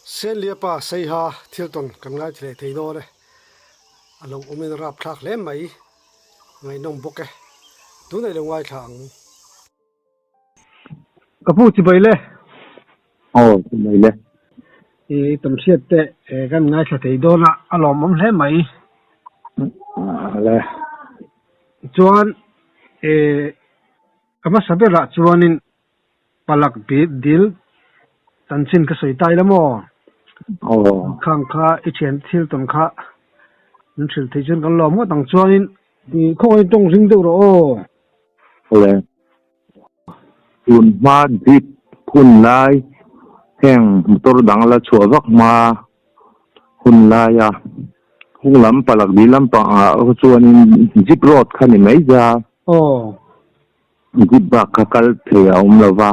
Senliapa Seiha thil tawn kan ngaithla leh thei dawn e. A lo awmin a rapthlak hle mai. Ngaihnawm bawk e. Tunah i lo ngaithla ang. Ka pu chibai le. Aw chibai le. I tam hriat te kan ngaithla thei dawn a, a lawmawm hle mai. Le. Chuan e ka hmasa berah chuanin palak dil chanchin ka sawi ta ila maw? Aw. Khang kha i thian thil tawn kha min hrilh theih chuan kan lawm ngawt ang chuanin khawngaih tawng ring deuh rawh aw. Le. Tun hma jeep hun lai heng motor dang la chhuah vak hma hun laia hung lam palak dil lampang ah chuanin jeep road kha ni mai za. Aw. Jeep bak kha kal thei a awm lo va.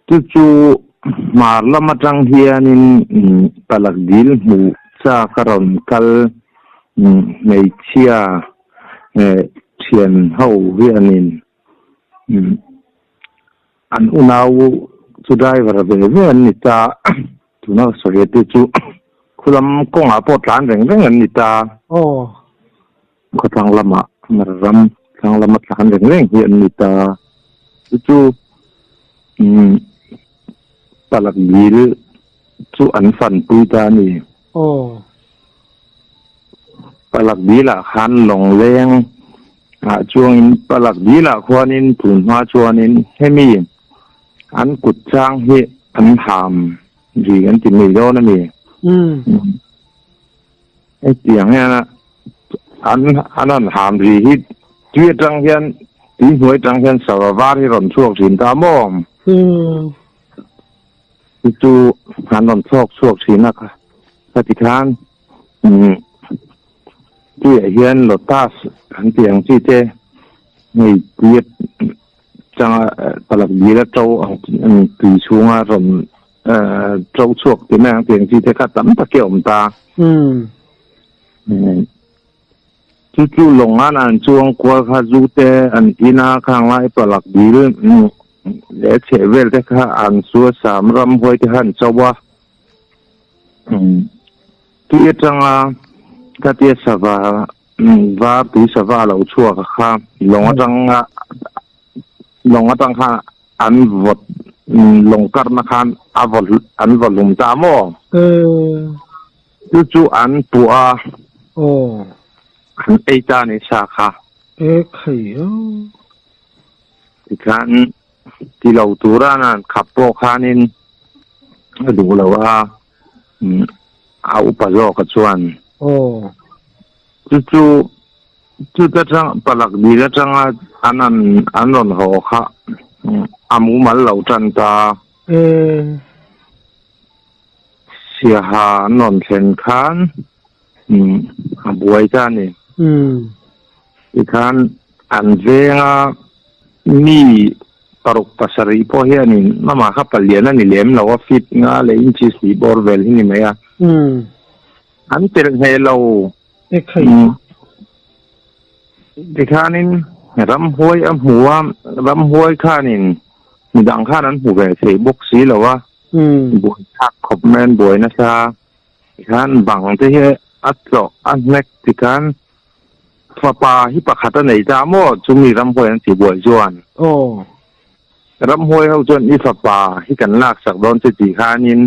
Chu chu hmar lam atang hianin palak dil hmuh chak a rawn kal hmeichhia thian ho hianin an unau chu driver ve ve an ni ta tuna ka sawi te chu khulam kawngah pawh tlan reng reng an ni ta khawthlang lamah ram thlang lama tlan reng reng hi an ni ta chu chu palak dil chu an fanpui ta a ni. Palak dilah khan lawngleng ah chuangin Palak dilah khuanin tun hma chuanin hemi an kut chang hi an ham ri an ti mai dawn a ni. Hetiang hian an an han ham ri hi tui atang hian tui hnuai atang hian sava var hi rawn chhuak thin ta maw? Chu chu an rawn chhuak chhuak thin a kha ti khan umm tuiah hian lotus an tih ang chi te hei tui atanga palak dil a to ang tui chhunga rawn ehh to chhuak tih mai ang tih ang chi te kha tam tak hi a awm ta. Chu chu lawng an an chuang kual kha zu te an in a khang lai palak dil leh chheh vel te kha an chu a sam ram huai te kha an cho a tui atanga khatia sava var tui sava a lo chhuak a kha lawng atanga lawng atang khan an vawt lawng karna khan a vaw an vaw hlum ta maw? Chu chu an puah a. Aw. An ei ta ni sa kha. E khai a. Tikhan ti lo tura an khap pawh khanin a duh lo a, a upa zawk a chuan. Aw. Chu chu chuta tang palak dil atanga an an an rawn haw kha a mumal lo tan ta. E. Siaha an rawn thlen khan a buai ta a ni. Tikhan an venga mi paruk pasarih pawh hianin amah kha palian a ni lem lo a, feet nga leh inches hnih bawr vel hi ni mai a. An telh hneh lo. Tikhanin ramhuai a hmu a, ramhuai khanin midang khan an hmu ve thei bawk si lo a. Buai thlak khawp mai an buai nasa. Tikhan bang te hi a tlawh a hnek tikhan fapa hi pakhat a nei ta maw chumi ramhuai an tihbuai chuan. Ramhuai ho chuan i fapa hi kan laksak dawn che tih khanin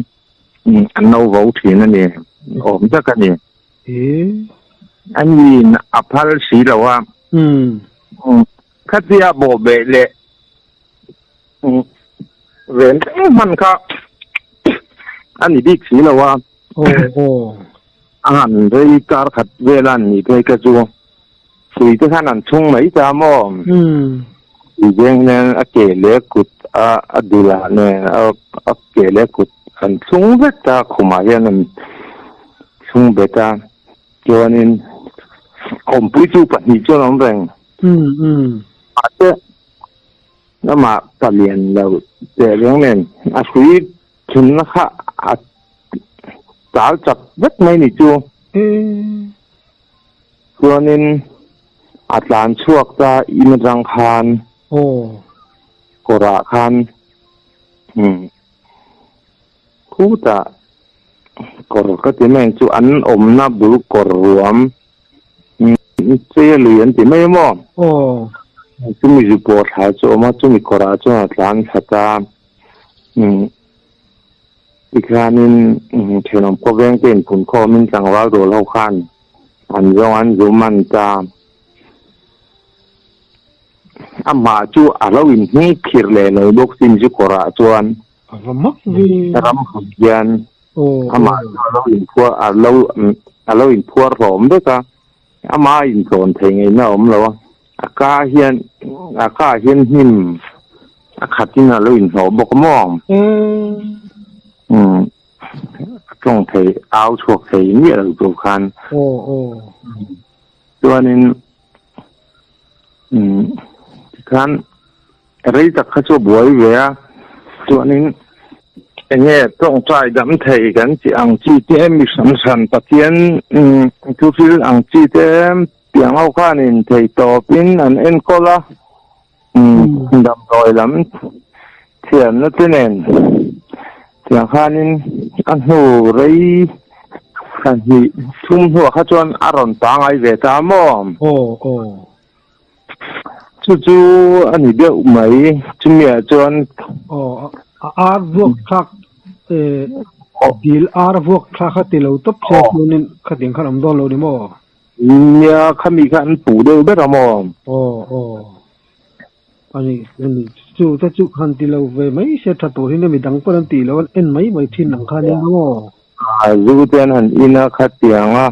an lo vo thin a ni awm tak a ni. Ani a phal si lo a. Khatia bawhbeh leh Ven reng hman kha a ni bik si lo a. A han rei kar khat vel a ni phei kha chu hrui te khan an chhung mai ta maw? Hrui veng hian a ke leh kut a a dul ah nen a ke leh kut an thlung vek ta khumah hian an thlung bet a chuanin awmpui chu pahnih chuan a awm reng. Mahse Amah palian lo teh reng nen a hrui thunna kha a tal chak vek mai ni chu. Chuanin a tlan chhuak ta in atang khan kawrah khan khutah. Kawr ka ti mai ang chu an awmna bul kawr ruam Cheia lui an ti mai maw? Aw. Chumi zu pawh thla chu a awm a, chumi kawrah chuan a tlan khat a. Tikhianin thenawm khawveng te inphun khawmin tlangval rual ho khan an zawng an zu man ta. Amah chu a lo inhnung khirh leh lo bawk sin zu kawrah chuan. A va mak ve. Ram hmun hian amah chu a lo inphuar a lo a lo inphuar hlawm vek a, amah a intlawn thei ngaihna a awm lo a, a ka hian a ka ah hian hnim a khat in a lo inhnawh bawk maw? Umm a tawng thei au chhuak thei miah lo tur khan. Chuanin umm tikhan Rei tak kha chu a buai ve a, chuanin enge tawngtai dam thei kan tih ang chi te, mi hran hran Pathian thuhril ang chi te piang ho khanin thei tawpin an enkawl a, damdawi lam thiamna te nen tiang khanin a hnu rei pahnih thum hnuah kha chuan a rawn pangai ve ta maw? Aw aw. Chu chu a ni deuh mai, chumiah chuan. Aw, a ar vuak thlak eh dil ar vuak thlak kha ti lo tawp se chuanin khatiang khan awm dawn lo ni maw? Nia, khami kha an puh deuh ber a maw? Aw, aw. A ni, a ni. Chu te chu han ti lo ve mai se tha tur hi nia midang pawn an tih loh an en mai mai thin ang kha nia maw? A, zu te an han in a khatiang a.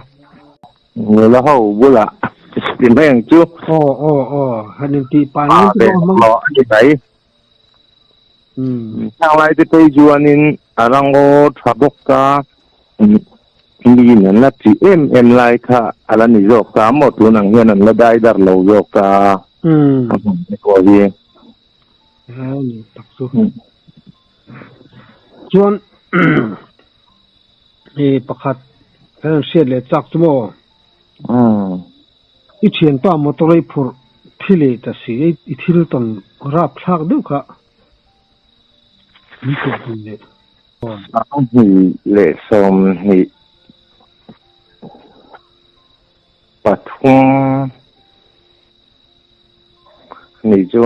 Nula ho bulah ti mai ang chu. Aw aw aw han in tih pah nan chu pawh hmang. A ni mai. Heng lai te phei chuanin a rango tha bawk a, miin an la tih em em lai kha a la ni zawk ta maw tun ang hian an la dai dar lo zawk ta a hmun te pawh hi. A ni tak chu. Chuan Hei pakhat kan han hriat leh chak chu maw? I thianpa motor ei phurh thi leh ta si, i thil tawn rap thlak deuh kha min tuah dun leh. Sanghnih leh sawmhnih pathum nih chu.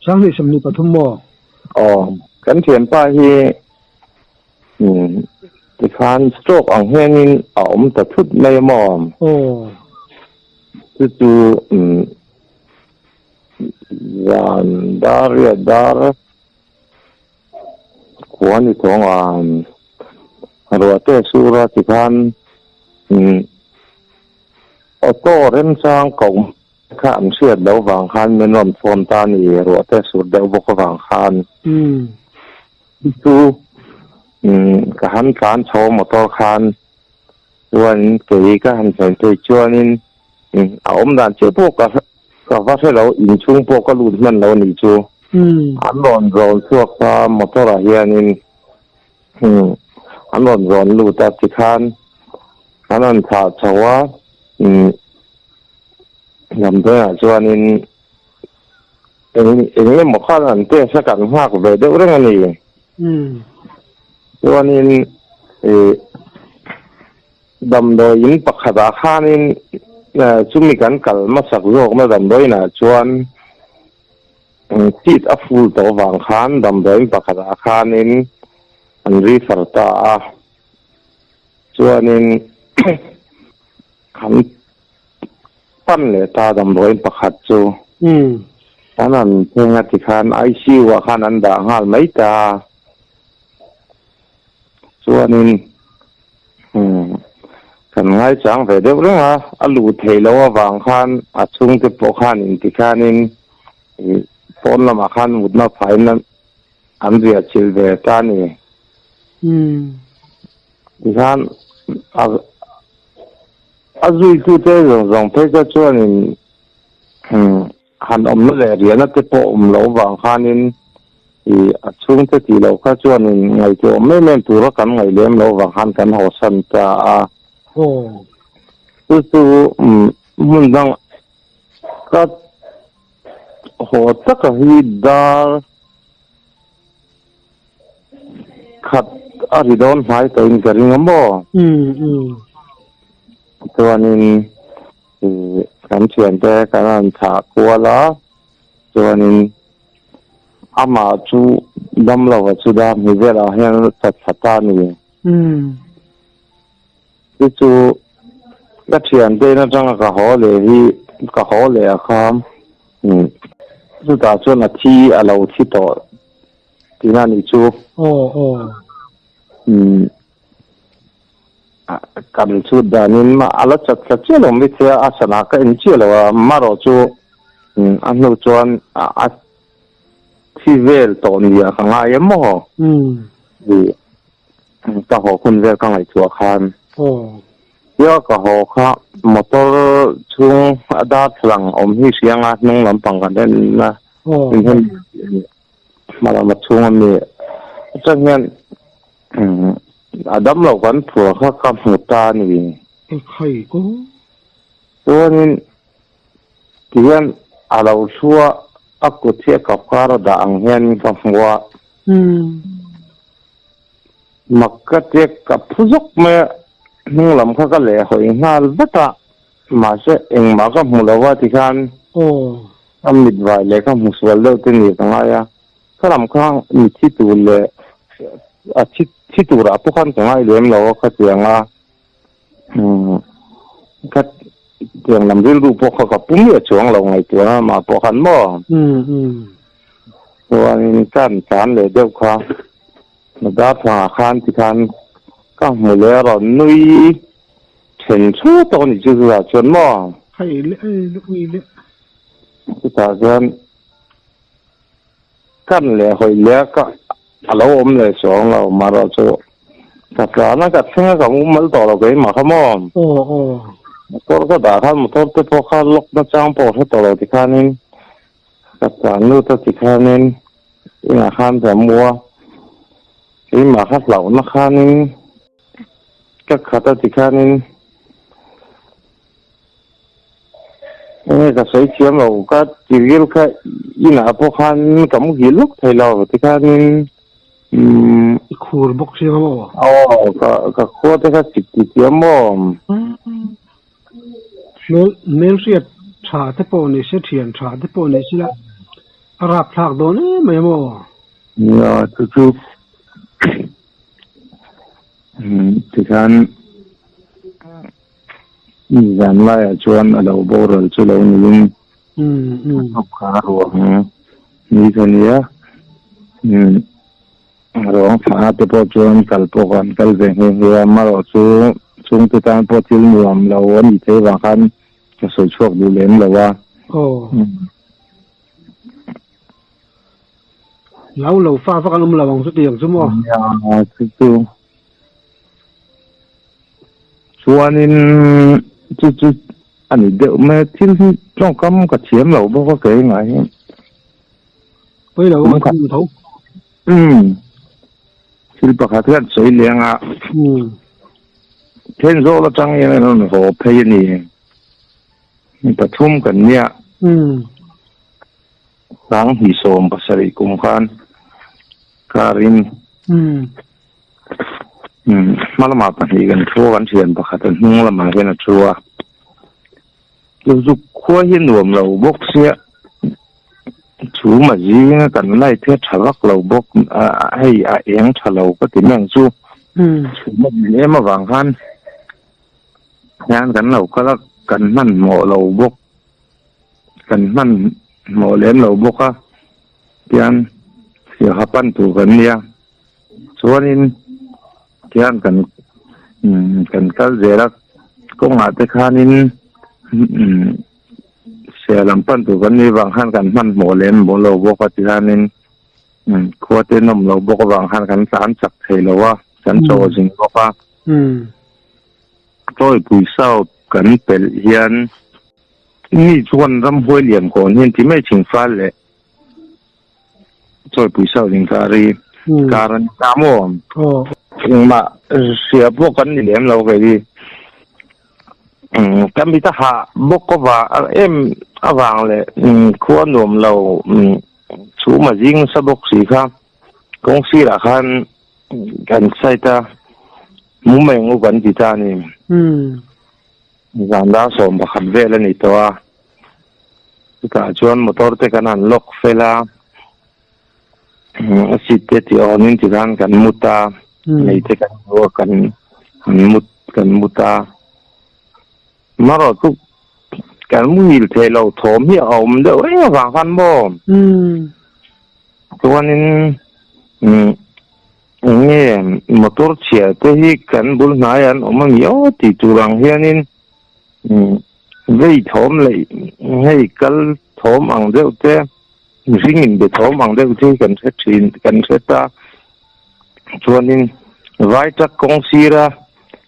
Sanghnih 23 maw? Aw, kan thianpa hi Umm tikhan stroke ang hianin a awm ta thut mai a maw? Aw. Chu chu umm zan dar riat dar khua ni thawng a ruah te sur a tikhan umm auto remchang koh kha an hriat loh vang khan min rawn phone ta a ni ruah te sur deuh bawk avang khan. Umm. Chu ka han tlan chho motor khan chuan kei ka han thlen phei chuanin a awm dan chiah pawh ka ka va hre lo inchhung pawh ka lut hman lo anih chu. An rawn zawn chhuak ta motor ah hianin an rawn zawn lut a tikhan an rawn thlah chho a lamdawngah chuanin Eng eng emaw khan an test a kan nghak ve deuh reng a ni. Chuanin ih damdawi in pakhatah khanin chumi kan kal hmasak zawkna damdawiinah chuan seat a full tawh avang khan damdawi in pakhatah khanin an refer ta a. Chuanin kan Pan leh ta damdawiin pakhat chu an han thleng a tikhan ICU ah khan an dah nghal mai ta. Chuanin kan ngaichang ve deuh reng a, a luh theih loh avang khan a chhungte pawh khan intikhanin pawn lamah khan mutna phain an riah chilh ve ta a ni. Tikhan a A zuitute zawng zawng phei kha chuanin han awmna leh riahna te pawh awm loh vang khanin ih a chhungte tih loh kha chuanin ngaihtuah awm em em tura kan ngaih lem loh vang khan kan hawsan ta a. Chu chu hmun dang ka haw taka hi dar khat a ri dawn hnai tawhin ka ring a maw? Chuanin ih kan thiante kan han thlah kual a, chuanin amah chu damlova chu dar hnih velah hian a chat thla ta a ni. Chu chu ka thiante in atanga ka haw leh hi ka haw leh a kha chutah chuan a thi a lo thi tawh tihna a nih chu. Aw aw. Kan chhut danin a la chat thla chiah lo mai thei a, a sana ka en chiah lo a, marawh chu a hnu chuan a thi vel tawh nia ka ngai em maw? Ka haw hun vel ka ngaihtuah khan tia ka haw kha motor chhung a darthlalang awm hi hria anga hnung lampang kan en a hma lama chhung ami atang hian a damlo kan phur kha ka hmu ta a ni. Chuanin tihian a lo thu a a kut hi a kap kar a dah ang hian ka hmu a. Mak ka tia ka phu zawk mai a, hnung lam kha ka leh hawi nghal vat a, mahse engmah ka hmu lo va tikhan ka mit vai leh ka hmu sual deuh te ni ka ngai a, kha lam kha mi thi tur leh a thi thi turah pawh khan ka ngai lem lo a khatiang a, kha tiang lam rilru pawh kha ka pu miah chuang lo ngaihtuah a mah pawh khan maw. Chuanin ka han tlan leh deuh kha Darthangah khan tikhan ka hmu leh a rawn nui then thu tawh a nih chu chutah chuan maw? Hei le hei le ui le. Chutah chuan kan leh hawi leh a ka a lo awm leh chuang lo marawh chu ka tlan a ka thleng a ka mumal tawh lo keimah kha maw? Aw aw. Motor ka dah khan motor te pawh kha lock na chang pawh hre tawh lo tikhanin Ka tlan lut a ti khanin inah khan ka mu a, keimah kha hlauhna khanin ka khat a ti khanin enge ka sawi thiam lo ka ti ril kha inah pawh khan ka muhil lawk thei lo ti khanin umm. I khur bawk chiang a maw? Aw ka ka khua te kha chik ti thiam maw? Hmel hmelhriat tha te pawh ni se, thian tha te pawh ni se la, a rapthlak dawn em mai maw? Nia, chu chu tikhan zan laiah chuan a lo boral chu lo niin a thawk kha a ruang ni kha nia. Ruang thla te pawh chuan kal pawh kan kal ve nghe nghe a, amaherawh chu chhungte tan pawh thil nuam lo a nih theih vang khan ka sawi chhuak duh lem lo a. Aw. Lo lo fa vak an awm lo ang chutiang chu maw? Nia, chu chu. Chuanin chu chu a ni deuh mai a, thil hi tawngkam ka thiam lo bawk a keimah hian. Pawilo a kan tho. Umm. Thil pakhat hian sawi leng a. Umm. Thenzawl atang hian an rawn haw phei a ni. Mi pathum kan nia. Umm. Sang hnih 17 kum khan karin. Umm. Umm. Hma lamah pahnih kan thu a, kan thian pakhat a hnung lamah hian a thu a. Chu khua hi nuam lo bawk sia. Chhum a zing a kan light hi a tha vak lo bawk a hei a eng tha lo ka ti mai ang chu. Chhum a zin em avang khan hian kan lo kal a kan hmanhmawh lo bawk kan hmanhmawh lem lo bawk a tian sirha pan tur kan nia chuanin tian kan kan kal zel a kawngah te khanin umm. Sia lam pan tur kan nih vang khan kan hmanhmawh lem maw lo bawk a tihianin khua te nawm lo bawk avang khan kan tlan chak thei lo a, kan chaw zing bawk a. Tawipui South kan pelh hian mi chuan ramhuai lian kawn hian ti mai thingfal leh Tawipui South inkar hi kar a ni ta maw? Engmah hria pawh kan ni lem lo kei hi. Ka mit a hah bawk avang em avang leh khua nuam lo chhum a zing nasa bawk si kha kawng sirah khan. Kan site a mu mai ang u kan ti ta a ni. Zan dar 11 vel a ni tawh a, chutah chuan motor te kan han lock fel a, a seat te tih awnin tikhan kan mut a, lei te kan hmu a kan han mut kan mut a. Marawh chu kan muhil theih loh thawm hi a awm deuh reng avang khan maw? Chuanin eng nge motor chhia te hi kan bul hnaiah an awm a ni aw tih tur ang hianin vei thawm leh hei kal thawm ang deuh te mihring inbe thawm ang deuh te hi kan hre thin kan hre ta. Chuanin vai truck kawng sira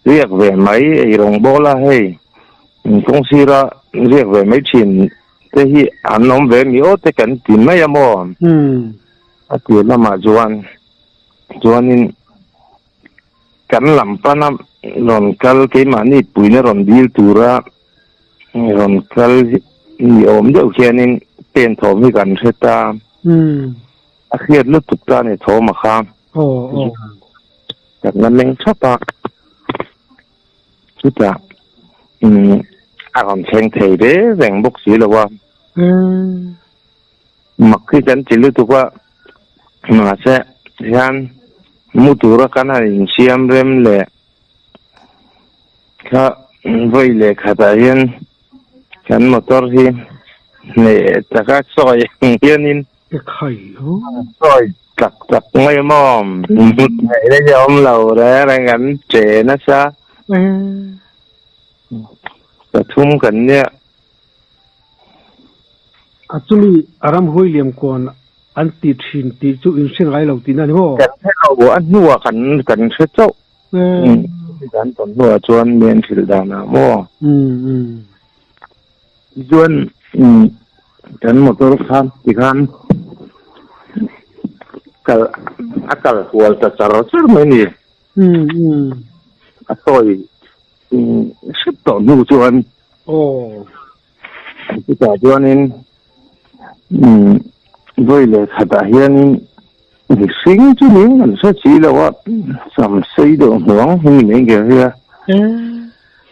riak ve mai ei rawng bawla hei kawng sira riak ve mai thin te hi an awm ve mi aw te kan ti mai a maw? A tir lamah chuan chuanin kan lam pana rawn kal keimahni puina rawn dil tura rawn kal ni awm deuh hianin pen thawm hi kan hre ta. A hriat lutuk ta ni thawm a kha. Kan la meng thap a. Chutah a rawn thleng thei ve reng bawk si lo a. Mak hi kan ti lutuk a. Mahse hian mu tura kan han insiam rem leh kha vawi leh khatah hian kan motor hi hneh taka sawi ang hianin Sawi tak tak mai maw? Mut ngaihna hi a awm lo reng reng kan che nasa. Pathum kan nia. A chumi a ramhui liam kawn an ti thin tih chu in hre ngai lo tihna a ni maw? Kan hre lo, a hnuah kan kan hre chauh. Kan tawn hnuah chuan mi an hrilh danah maw? Tichuan kan motor kha tikhan kal a kal hual ta char char mai a ni. A sawi hrep tawh hnu chuan chutah chuanin vawi leh khatah hianin mihring chu ning kan hre si lo a, sam sei deuh hnuang hi ni mai ka hria.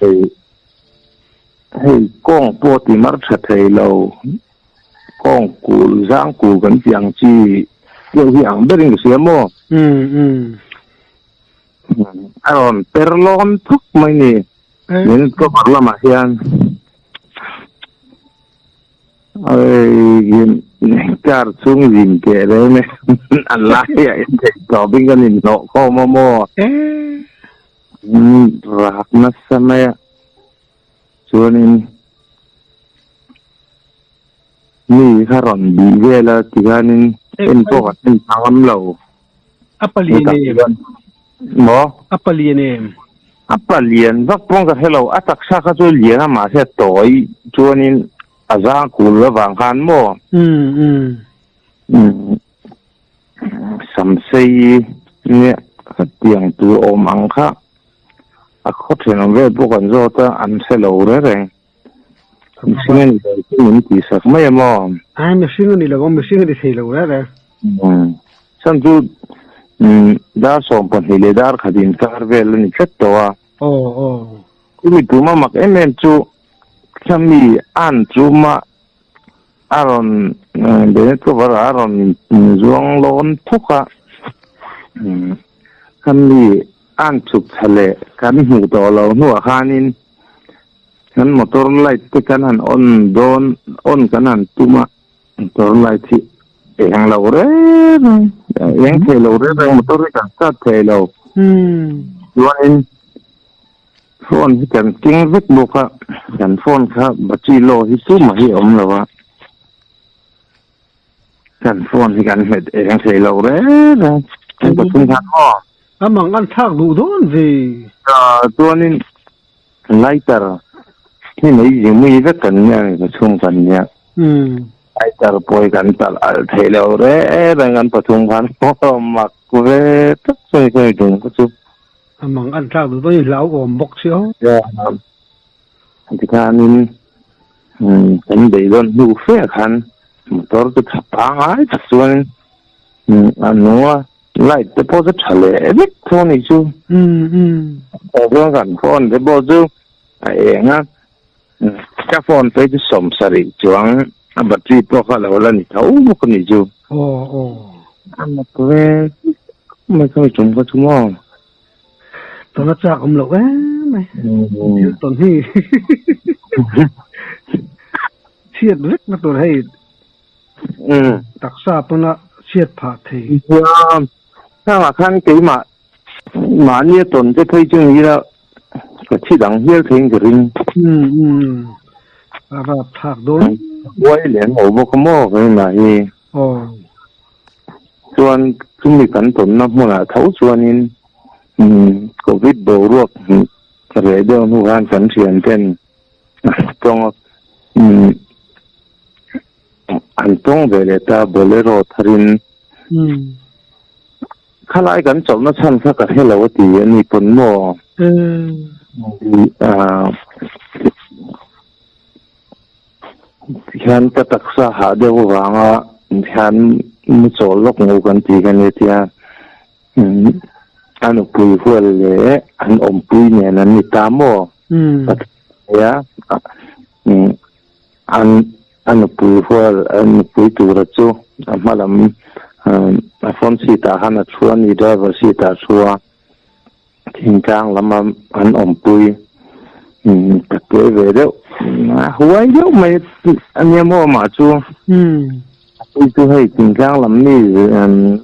Hei. Hei kawng pawh ti mar tha thei lo, kawng kul zang kul kan tih ang chi deuh hi ang berin ka hria maw? A rawn per lawn thuk mai ni, min cover lamah hian car chhung zin teh reng e, a laiah in theih tawpin kan inhnawh khawm a maw? Rak nasa mai a. Chuanin mi kha rawn bih vel a tikhanin en pawh kan en thang ngam lo. A palian em? Maw? A palian em? A palian vak pawh ka hre lo. A taksa kha chu lian a mahse a tawi chuanin a zang kul avang khan maw? Samsei nge hetiang tur awm ang kha a khaw thenawm vel pawh kan zawt a, an hre lo reng reng. Mihring a ni lo chu min tihsak mai a maw? Ai mihring a ni lo a, mihring a ni thei lo reng reng. Chhan chu dar 12 leh dar khat inkar vel a ni tlat tawh a. Aw aw. Chumi tuma mak em em chu khami an chuma a rawn Bennett cover a rawn zuang lawn thawk a, khami an chhuk thla leh kan hmuh tawh lo hnuah khanin kan motor light te kan han on dawn on kan han tum a, motor light hi eng lo reng reng eng thei lo reng reng motor hi kan start thei lo chuanin Phone hi kan keng vek bawk a, kan phone kha battery low hi tumah hi a awm lo a, kan phone hi kan hmet eng thei lo reng reng, kan pathum khan maw? A mang an thlak duh dawn ve. Chuanin lighter hi mai zingmui vek kan nia ni pathum kan nia, lighter pawh hi kan talh alh thei lo reng reng kan pathum khan maw mak ve tak chu ni ka ni tum kha chu. A mang an tlak duh dawn i hlauhawm bawk si aw. Tikhanin kan beidawn hnu fe khan motor chu tha pangai tak chuan a nung a. Light te pawh chu tha leh vek tho a nih chu. Chuan kan phone te pawh chu a eng a, ka phone phei chu sawmsarih chuang a battery pawh kha a lo la ni tho bawk a nih chu. A mak ve mai kha mi tum kha chu maw. Tawna chak awm loh em mai. Thil tawn hi chhiat vek na tur hei taksa pawn a chhiat phah thei. Nia, hengah khan keimah mahnia tawn te phei chu ni ila ka thi dang hial theiin ka ring. A rap thlak dawn. Huai lem ho bawk a maw keimah hi. Chuan chumi kan tawnna hmunah tho chuanin Covid boruak reh deuh hnu khan kan thian ten tawng an tawng ve leh ta Bolero tharin khalai kan chawlhna chhan kha ka hre lo a ti a ni pawn maw? Hian ka taksa hah deuh avanga hian mu chawl lawk ngo kan tih kha nia tia a nupui hual leh an awmpui nen an ni ta maw? Nia an a nupui hual a nupui tura chu a hma lam a front seat ah khan a thu a ni driver seat ah a thu a. Thingtlang lama an awmpui ka tuai ve deuh a huai deuh mai a nia maw amah chu a pui chu hei thingtlang lam mi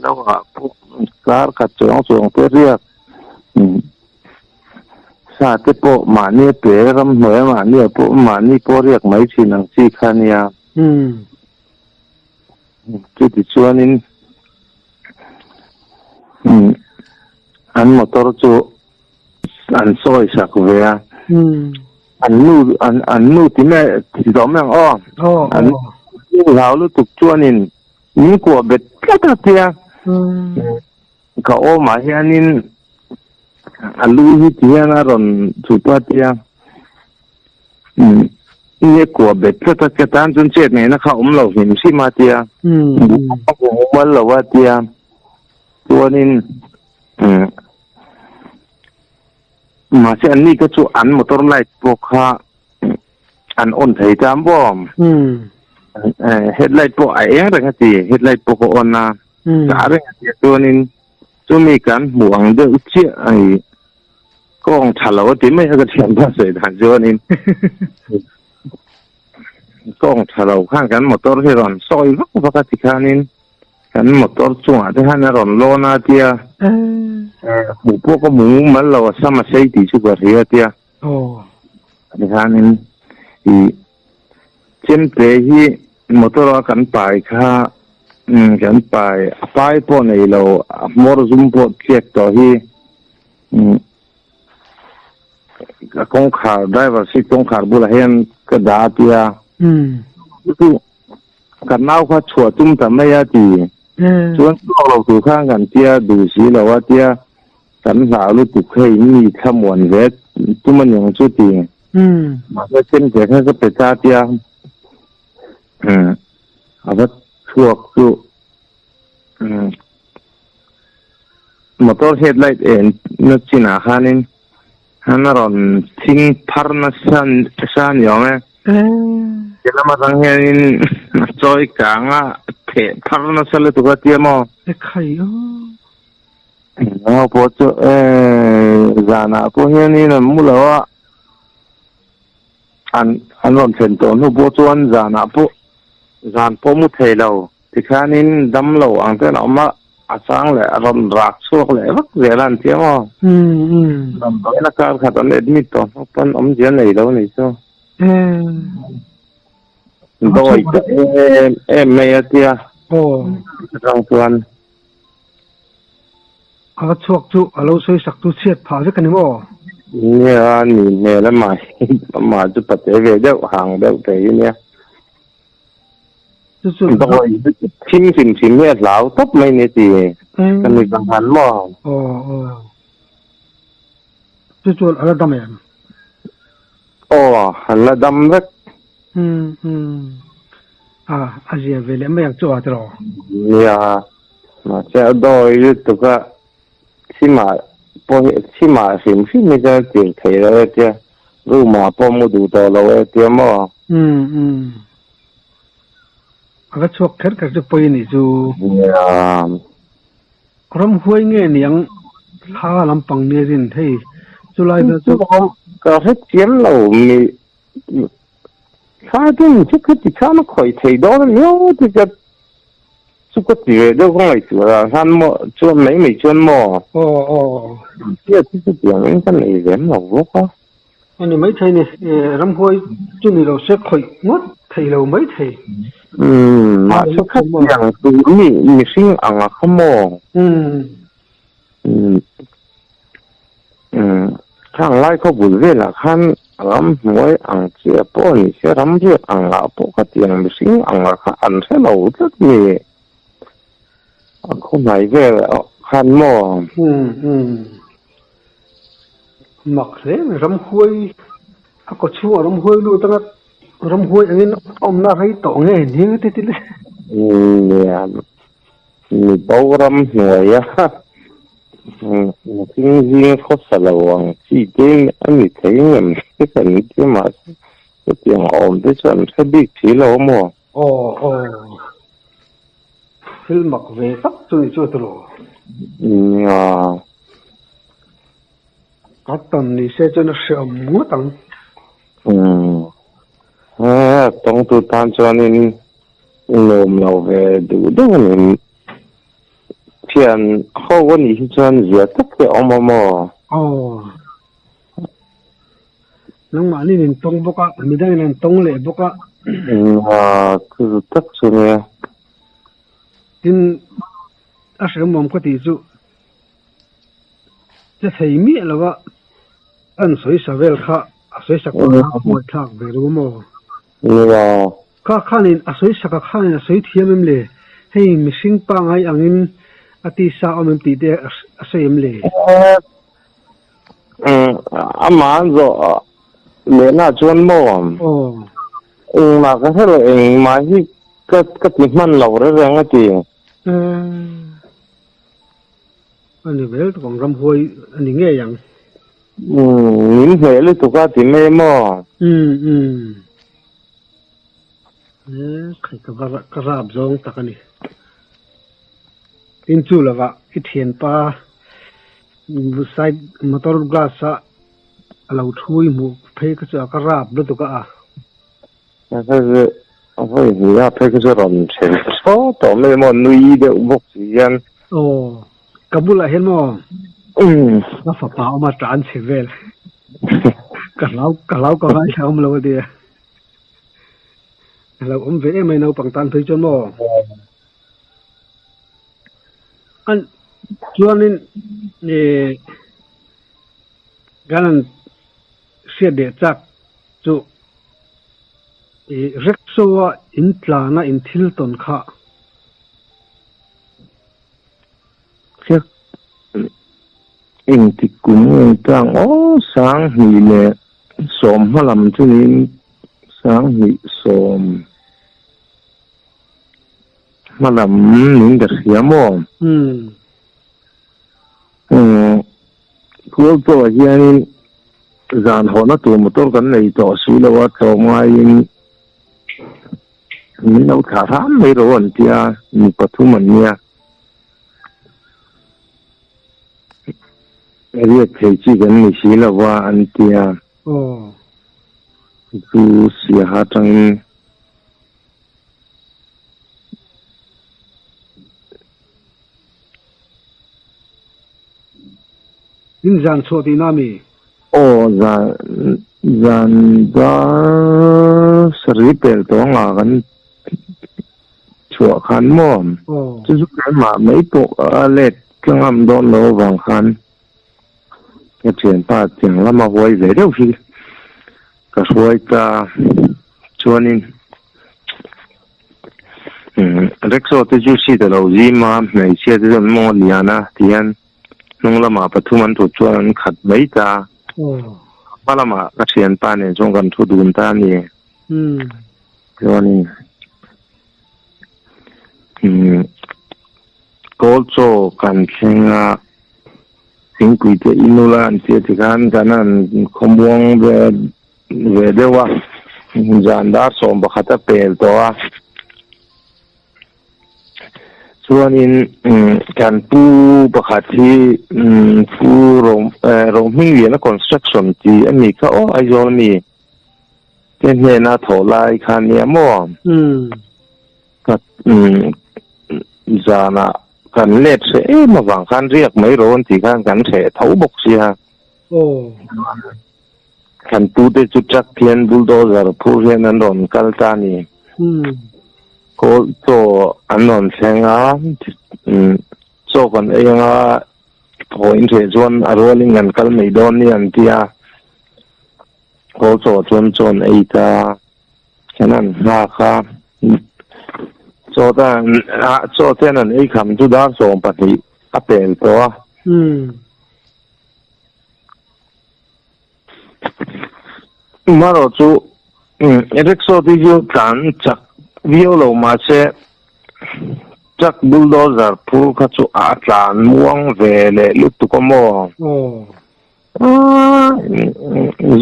lo ah pawh kar khat chuang chuang te riak sa te pawh mahni a pe ramhnuai a mahni ah pawh mahni pawh riak mai thin ang chi kha a nia chuti chuanin. An motor chu an sawi sak ve a. An nu an an nu ti mai ti zawh mai ang aw. An nu hlau lutuk chuanin min kuah bet tlat a tia. Ka awmah hianin a lu hi ti hian a rawn chhup a tia. Nge kuah bet tlat a ka tan chuan chet ngaihna kha awm lo hlim hrim a tia. Mumal lo a tia. Chuanin mahse an ni kha chu an motor light pawh kha an on thei ta maw? Headlight pawh a eng reng a ti, headlight pawh ka on a, ka reng a ti. Chuanin chumi kan hmuh ang deuh chiah ai kawng tha lo a ti mai a ka thianpa sawi dan chuanin kawng tha lo khan kan motor hi rawn sawi vak vak a ti khanin. Kan motor chungah te hian a rawn lawn a tia hmuh pawh ka hmu mal lo a sam a sei tih chu ka hria tia tikhanin i chemte hi motor a kan pai kha kan pai a pai pawh nei lo a hmawr zum pawh tliak tawh hi a kawngkhar driver seat kawngkhar bulah hian ka dah a tia chu Ka nau kha chhuah tum ta mai a ti. Chuan chhuak lo tur khan kan tia duh si lo a tia kan hlau lutuk hei mi thlamuan ve tum a niang chu ti. Mahse chemte kha ka pe ta tia a va chhuak chu motor headlight en na chinah khanin a rawn thing phar nasa nasa ni awm e. Ti lam atang hianin a chawi kang a theh phar nasa lutuk a tia maw? E khai aw. Nau pawh chu e zanah pawh hianin an mu lo a, an an rawn thlen tawh hnu pawh chuan zanah pawh zan pawh mu thei lo. Tikhanin dam lo ang ten a awm a, a chang leh a rawn rak chhuak leh vak zel a an ti ang aw. Damdawiin a kar khat an admit tawh hnu pawn awmzia nei lo a nih chu. Dawi ta em em mai a tia atang chuan. A va chhuak chu a lo sawi sak chu chhiat phah vek a ni maw? Nia, ni hmel amah hi amah chu pate ve deuh hang deuh thei a nia. Dawi thim hrim hrim hi a hlau tawp mai ni ti ka ni ka han maw. Chu chuan a la dam em? Aw a la dam vek. A a zia ve leh mai ang chu a tiraw? Nia. Mahse a dawi lutuk a, thimah pawh hi thimah hrim hrim hi chuan a tir thei lo e tia, room ah pawh mu duh tawh lo e tia maw? Umm umm. A va chhuak kher kher chu pawi a nih chu. Nia. Ramhuai nge niang thla lampang nia rin hei chulai vel chu. Ka hrethiam lo mi thla te in chu khati khan a khawih thei dawn a miau te ka chu ka ti ve deuh ka ngaihtuah ah khan maw chuan mai mai chuan maw. Aw aw. Hriat hi chutiang in ka nei lem lo bawk a. A ni maithei ni, ramhuai chu ni lo se khawih ngawt thei lo maithei. Umm, mahse khatiang tur mi mihring ang a kha maw? Umm. Umm, umm, khang lai khaw bul velah khan ramhnuai ang chiah pawh ni se ramriak ang ah pawh khatiang mihring ang a kha an hre lo tlat mi. A khaw hnai vel khan maw? Umm, umm. Mak hle mai, ramhuai a kaw chhungah ramhuai lut anga ramhuai angin a awmna rei tawh nge ni nge ti le. Nia, mi bo ramhnuai a mihring zing khawsa lo ang chi te a ni thei ngem te kan ti mahse hetiang a awm te chu an hre bik thi lo maw? Aw aw, thil mak ve tak chu ni chu a ti lo. Nia. Ka tan ni se chuan a hreawm ngawt ang. Umm. He tawngtu tan chuanin nuam lo ve duh deuh a ni. Thian ho a nih hi chuan zia tak hi a awm a maw? Aw. Nangmahni in tawng bawk a, midangin an tawng leh bawk a. Umm, chu tak chu nia. Tin, a hreawm ka tih chu. Che thei miah lo a, an sawi sa vel kha a sawi sak pawh kha huai thlak ve lo maw? Nia. Kha khanin a sawi sak a khanin a sawi thiam em le? Hei mihring pangai angin a tisa awm em tih te a sawi em le? Amah an zawh lehna chuan maw? Aw. Engmah ka hre lo, engmah hi ka ti hman lo reng a ti. Umm. A ni vel tak ang ramhuai a ni ngei ang. Umm min hneh lutuk a ti mai maw? Umm umm. E khai ka va ka rap zawng tak a ni. Tin chu lovah i thianpa side motor glass a a lo thui hmuh phei kha chu a ka rap lutuk a a. Vawi hnih a phei kha chu rawn then tho tawh mai maw nui deuh bawk si hian. Aw ka bulah hian maw ka fapa awm a tan chhe vel ka hlau ka hlau ka ngaithla awm lo a nia a lo awm ve em mai naupang tan phei chuan maw an chuanin ih kan han hriat leh chak chu ih rickshaw a in tlan a in thil tawn kha. Chiak engtik kum nge tlang aw sanghnih leh sawm hma lam chu niin sanghnih sawm hma lam niin ka hria maw? Umm Khual pawh hianin zan hawhna tur motor kan nei tawh si lo a, tlawmngaiin min lo thlah hram mai rawh an tia, mi pathum an nia. Riak thei chi kan ni si lo va an tia. Chu Siaha atangin. In zan chhuah tihna a mi? Aw, zan zan dar sarih pel tawh anga kan chhuah khan maw? Aw. Chu chu keimah mai pawh a let ka ngam dawn lo avang khan ka thianpa tiang lama huai ve deuh hi ka hruai ta chuanin. Rickshaw te chu seat a lo zim a, hmeichhia te chuan mawng a lian a tihian hnung lamah pathum an thut chuan an khat mai ta. Hma lamah ka thianpa nen chuan kan thu dun ta a ni. Chuanin. Kawlchaw kan thleng a, thingpui te in ula an tia tikhan kan han khawmuang ve ve deuh a, zan dar 11 a pel tawh a. Chuanin kan pu pakhat hi Pu Rohmingliana Construction tih a ni kha aw Aizawl ami te hnena thawh lai kha nia maw? Ka zanah kan let hreh em avang khan riak mai rawh an tih khan kan hreh tho bawk sia. Kan pute chu truck hian bulldozer phur hian an rawn kal ta a ni. Kawl chaw an rawn thleng a, chaw kan ei anga haw in hreh chuan a rualin kan kal mai dawn ni an ti a. Kawl chaw chuan chaw an ei ta a, kan han nghak a. Chaw te an chaw te an ei kham chu dar 12 a pel tawh a. Marawh chu rickshaw te chu tlan chak viau lo mahse truck bulldozer phur kha chu a tlan muang ve leh lutuk a maw?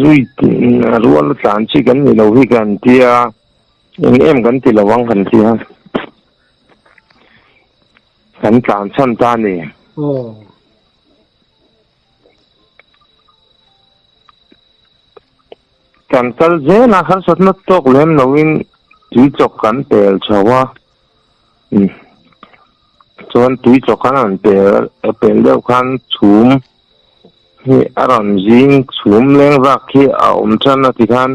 Zui rual a tlan chi kan ni lo hi kan tia eng em kan ti lo ang kan tia kan tlan chhan ta a ni. Kan kal zel a, harsatna tawk lem loin tui chawk kan pel chho a, chuan tui chawk khan an pel pel deuh khan chhum hi a rawn zing chhum leng vak hi a awm tan a tikhan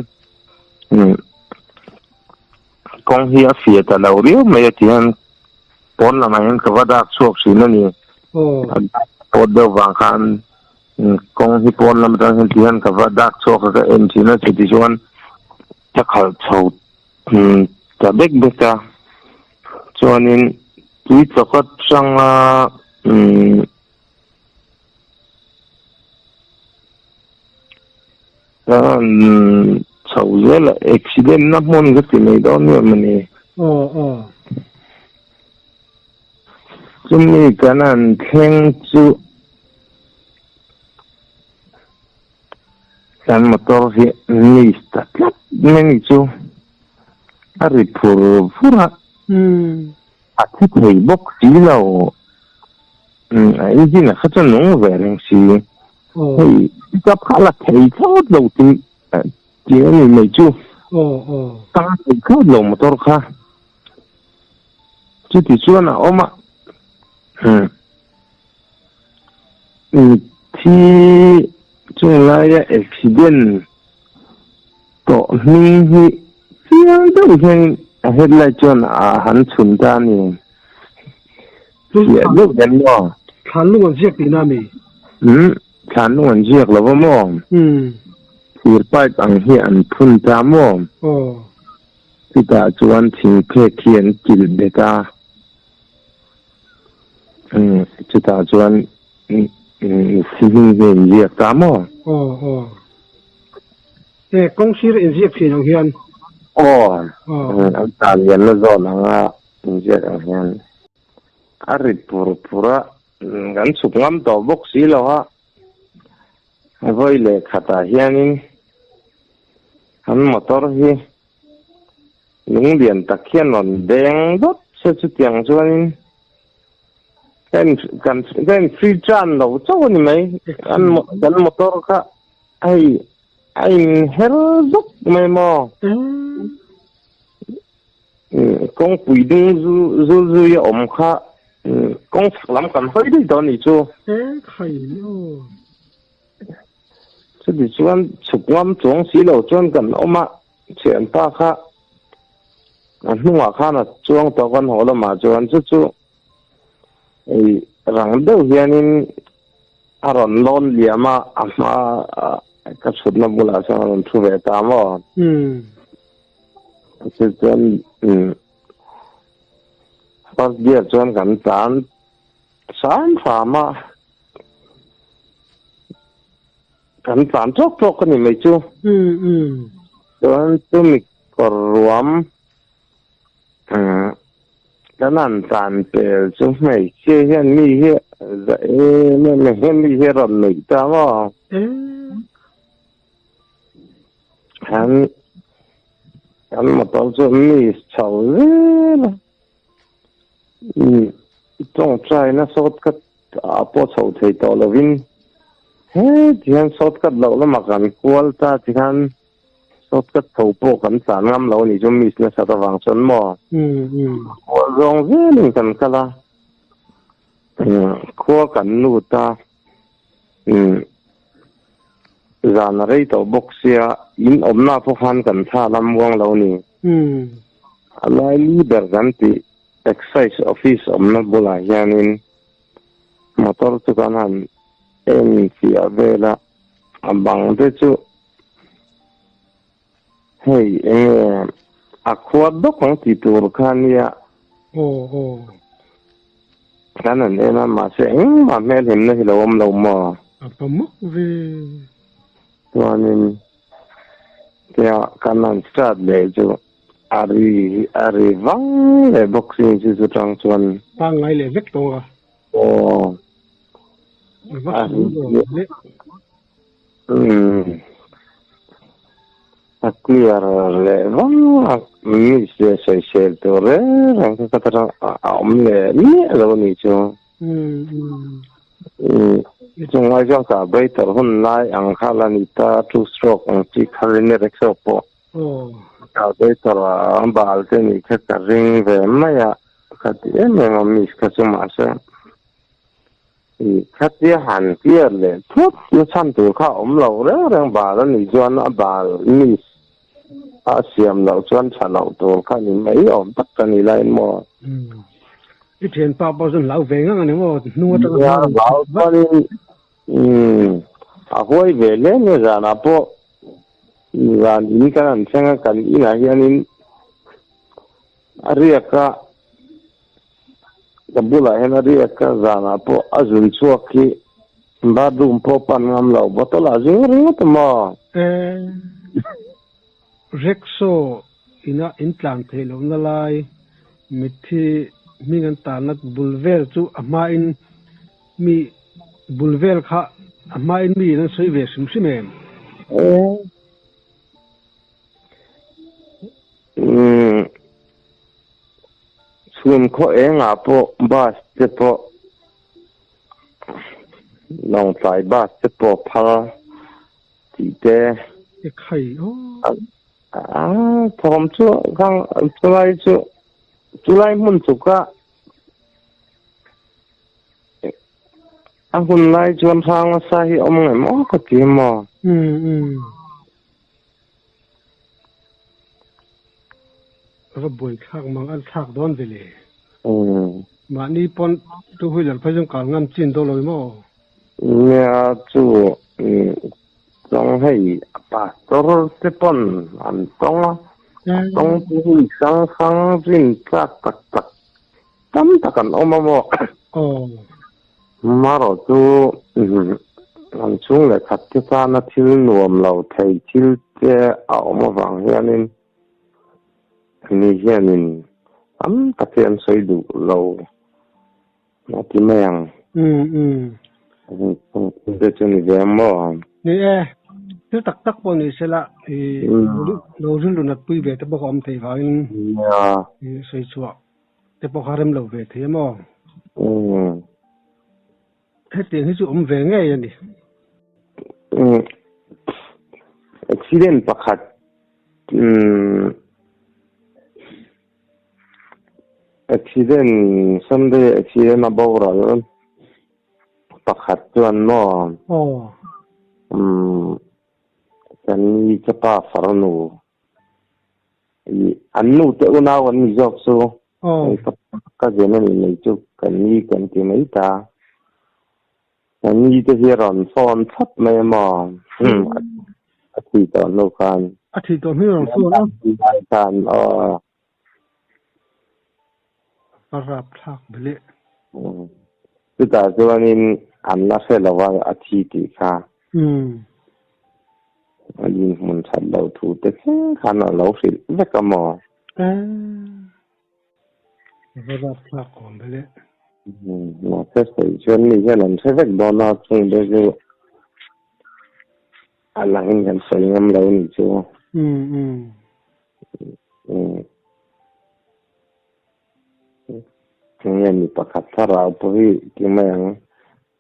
kawng hi a fiah ta lo riau mai a tihian Pawn lamah hian ka va dak chhuak thin a ni. Pawt deuh vang khan kawng hi pawn lam atang hian ti hian ka va dak chhuak a ka en thin a chuti chuan ka khalh chho ta bek bek a. Chuanin tui chawk atanga Chho zel a accident na hmun ka ti mai dawn nge mawni. Aw aw. Chumi kan han thleng chu kan motor hi miss ta tlat mai ni chu a ri phur phur a. A thi thei bawk si lo. A engine a kha chuan nung ve reng si. Hei pickup kha a la thei thlawt lo ti tih a ni mai chu. Ka la thei thlawt lo motor kha. Chuti chuan a awm a. Mitthi chung laia accident tawh hming hi chiang deuh hian a headlight chuan a han chhun ta a ni. Fiah deuh hian maw? Thlan lung an ziak tihna a mi? Umm, thlan lung an ziak lo va maw? Umm. Thir pipe ang hi an phun ta maw? Aw. Chutah chuan thingphek hi an kilh bet a. Umm, chutah chuan si hming hi an ziak ta maw? Aw, aw. E, kawng sir inziak thin ang hian. Aw, an tan lianna zawn anga inziak ang hian. A ri pur pur a, kan chhuk ngam tawh bawk si lo a, vawi leh khatah hianin an motor hi lung lian tak hian rawn beng dawt se chutiang chuanin ka in kan ka in free tan lo chauh a ni mai, kan motor kha hei a inher dawt mai maw? Kawngpui ding zul zui a awm kha kawng chhak lam kan hawi daih tawh a nih chu. Chuti chuan chhuk ngam chuang si lo chuan kan awm a, thianpa kha a hnungah khan a chuang tawh kan haw lamah chuan chu chu ei rang deuh hianin a rawn lawn liam a, a hma ka chhutna bulah chuan a rawn thu ve ta maw. Chu chuan first gear chuan kan tlan hram hram a, kan tlan tawk tawk a ni mai chu. Chuan chumi kawr ruam. Kan han tlan pel chu hmeichhia hian mi hi za em em em hian mi hi a rawn nuih ta maw? Kan kan motor chu miss chho zel a, tawngtaina shortcut ah pawh chho thei tawh lovin heti hian shortcut loh lamah kan kual ta tikhan Shortcut tho pawh kan tlan ngam lo a nih chu miss nasat avang chuan maw? Khua zawng zelin kan kal a, khua kan lut a, zan a rei tawh bawk sia in awmna pawh khan kan thla lam muang lo a ni. A lai li ber kan tih Excise office awmna bulah hianin motor chu kan han en fiah vel a, a bang te chu Hei enge a khua dawk ang tih tur kha nia. Aw aw. Kan han en a mahse engmah hmel hlimna hi lo awm lo maw? A pa mawk ve. Chuanin tia kan han start leh chu a ri a ri vang leh bawk sin chu chutang chuan. Pangngai leh vek tawh a. Aw. A va sual lo le. Umm a clear leh vang a miss leh sawisel tur reng reng kha ka ta a awm leh miah lo a nih chu. Umm Chunglai chuan carburetor hun lai ang kha la ni ta two stroke ang chi kha rin rickshaw pawh carburetor a bal te nih kha ka ring ve mai a ka ti em em a miss kha chu mahse. Khatia han clear leh thut na chhan tur kha a awm lo reng reng bal a nih chuan a bal miss a siam loh chuan tha loh tur kha ni mai awm tak ka ni lai maw. I thianpa pawh chuan hlau ve ngang a ni maw hnung atanga hlau hlau chuanin a huai ve hle nia zanah pawh zan in kan han thleng a kan inah hianin a riak a. Ka bulah hian a riak a, zanah pawh a zun chhuak hi bathroom pawh pan ngam lo, bottle ah zing ringawt a maw? Eh, rickshaw ina in tlan theih lohna lai mitthi hming an tarna bul vel chu a hmain mi bul vel kha a hmain mi in an sawi ve hrim hrim em? Eh. Umm. Chhun khaw engah pawh bus te pawh Lawngtlai bus te pawh phal tih te. E khai aw. A thawm chu khang chulai chu chulai hmun chuk a a hun lai chuan hrang nasa hi awm ngei maw ka ti maw. Umm umm. A va buai thlak mang an thlak dawn ve le. Mahni pawn two wheeler phei chuan kal ngam chin dawn lo maw? Nia chu chuang hei pastor te pawn an tawng a, a tawng chu hei hrang hrang rin tlak tak tak tam tak an awm a maw? Aw. Marawh chu an chhung leh khat te tana thil nuam lo thei thil te a awm avang hianin mi hianin tam tak hi an sawi duh lo a ti mai ang. Thil te chu ni ve ang maw? Ni e, thil tak tak pawh ni sela i lo rilru nat pui ve te bawk a awm theih vangin i sawi chhuah. Te pawh kha rem lo ve thei a maw? Umm. Hetiang hi chu awm ve ngei a ni. Umm. Accident pakhat umm accident Sunday accident a boral pakhat chuan maw? Aw. Umm kan ni ka pa farnu. An nu te unau an ni zawk chu ka zen a ni mai chu kan ni kan ti mai ta. Kan ni te hi a rawn phone thlap mai a maw? A thi tawh hnu khan. A thi tawh hnu a rawn phone a. Khan aw. A rapthlak beleh. Chutah chuanin an la hre lo a, a thi tih kha. A inhmun that loh thu te thleng khan a lo hrilh vek a maw? Va rapthlak awm ve le. Mahse sawi chuan mi hian an hre vek dawn a, chung te chu a langin kan sawi ngam lo a nih chu. Enge mi pakhat thlarau pawh hi ti mai ang,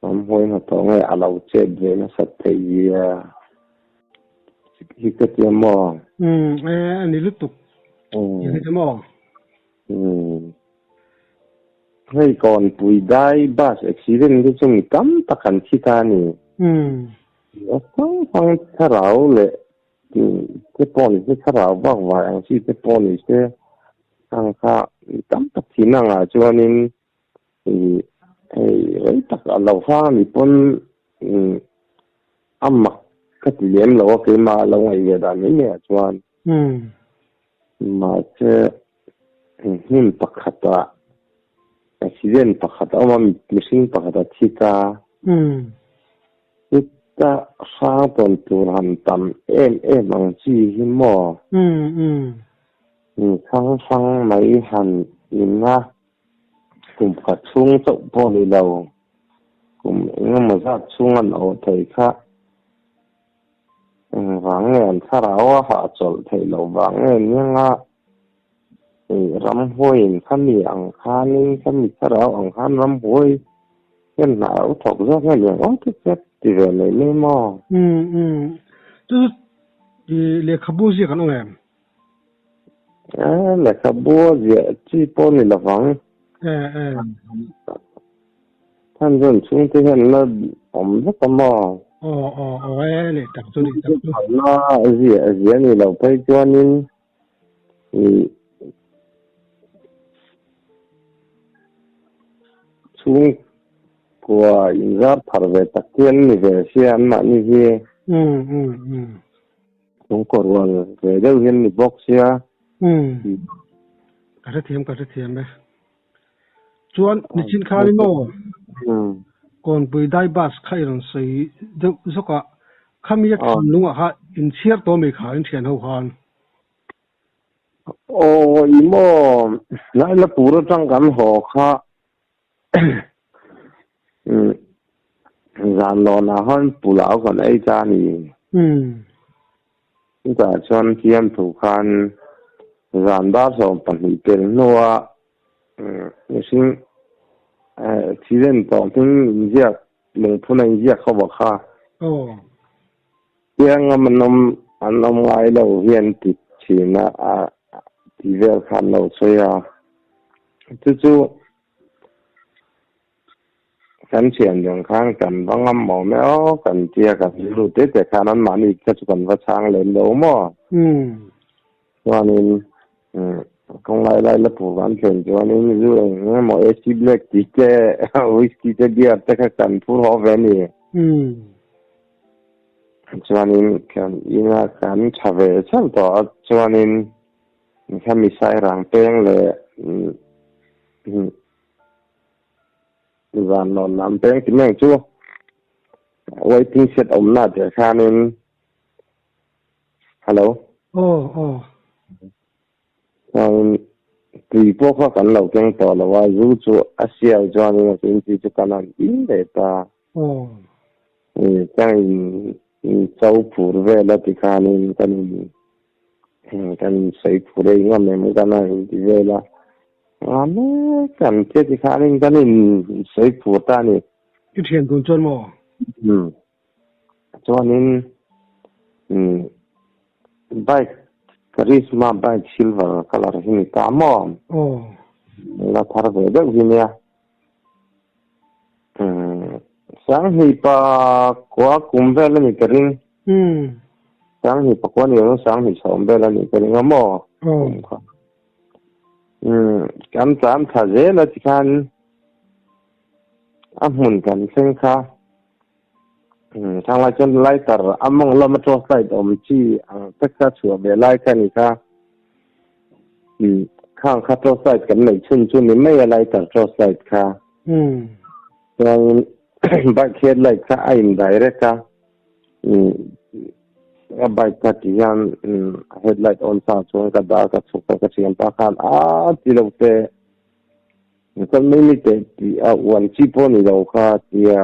ramhuai hnathawh nge a lo chet ve nasat theih zia hi ka ti a maw? Umm e a ni lutuk i hre ta maw? Umm hei Kawnpui dai bus accident te chu mi tam tak an thi ta a ni. Umm. A hrang hrang thlarau leh Te pawh ni se, thlarau vak vai ang chi te pawh ni se, ang kha mi tam tak thin angah chuanin ih hei rei tak a lo hrang a nih pawn a mak ka ti lem lo a, keimah a lo ngaih ve dan mai mai ah chuan. Mahse hmun pakhatah accident pakhat a awm a, mihring pakhat a thi ta. Chuta hrang tawn tur han tam em em ang chi hi maw? Mi hrang hrang mai han in a, kum khat chhung chauh pawh ni lo, kum engemaw zat chhung an awh thei kha engvang nge an thlarau a hahchawlh theih loh vang nge nianga Ramhuaiin khami ang khanin khami thlarau ang khan ramhuai hian hna a thawk zawk nge liang aw ti che ti ve mai mai maw? Umm umm chu chu lehkhabu ziak an awm em? Eh lehkhabu a ziah chi pawh ni lovang. Eh eh. Than chuan chhungte hian la awm vek a maw? Aw aw aw e leh tak chu leh tak chu. La ziah ziah ni lo phei chuanin Ih chhungkua inzar thar ve tak hi an ni ve sia anmahni hi. Chhungkaw rual ve deuh hi an ni bawk sia. Ka hrethiam ka hrethiam e. Chuan nichin khan in aw Kawnpui dai bus kha i rawn sawi deuh zawk a, khami a thinlungah kha inchhiar tawh mai kha in thian ho khan. Aw i maw hnai la tur atang kan haw kha zan lawnah khan pulao kan ei ta a ni. Chutah chuan fiamthu khan zan dar 12 tel hnua mihring accident tawh hming inziak lungphun a inziak ho bawk kha. Tiangam an awm an awm ngai lo hian ti thin a, a ti vel kha an lo sawi a. Chu chu kan thian dang khan kan va ngam awm e aw kan tia kan rilru te te khan anmahni kha chu kan va chhang lem lo maw? Chuanin kawng lai lai la pur kan thlen chuanin zu eng emaw AC Black tih te whisky te beer te kha kan phur haw ve a ni. Chuanin kan ina kan tha ve chauh tawh a, chuanin khami sairang peng leh zan lawn lam peng ti mai ang chu waiting shed awmna ah te khanin hello. Aw aw. Chuanin tui pawh kha kan lo keng tawh lo a, zu chu a sial chuanin a tui chu kan han in leh ta. Ka in cho phur vel a tikhanin kan in kan in sawi phur ei ngam em kan a inti vel a, ngam e kan tia tikhanin kan in sawi phur ta a ni. I thian tun chuan maw? Umm chuanin umm bike Karizma bike silver colour hi ni ta maw? Aw. La thar ve deuh hi nia. Sanghnih pakua kum vel a ni ka ring. Sanghnih pakua ni lo sanghnih chhawm vel a ni ka ring a maw? Kum kha. Kan tlan thla zel a tikhan a hmun kan thleng kha. Thanglai chuan lighter a mawng lama torch light awm chi ang te kha chhuah ve lai kha a ni kha. Khang kha torch light kan neih chhun chu ni mai a lighter torch light kha. Chuan bike headlight kha a in direct a, a bike kha ti hian headlight on sa chuan ka dah ka chhuk a ka thianpa khan a ti lo te. Kal mai mai teh tih a uan chi pawh ni lo kha tia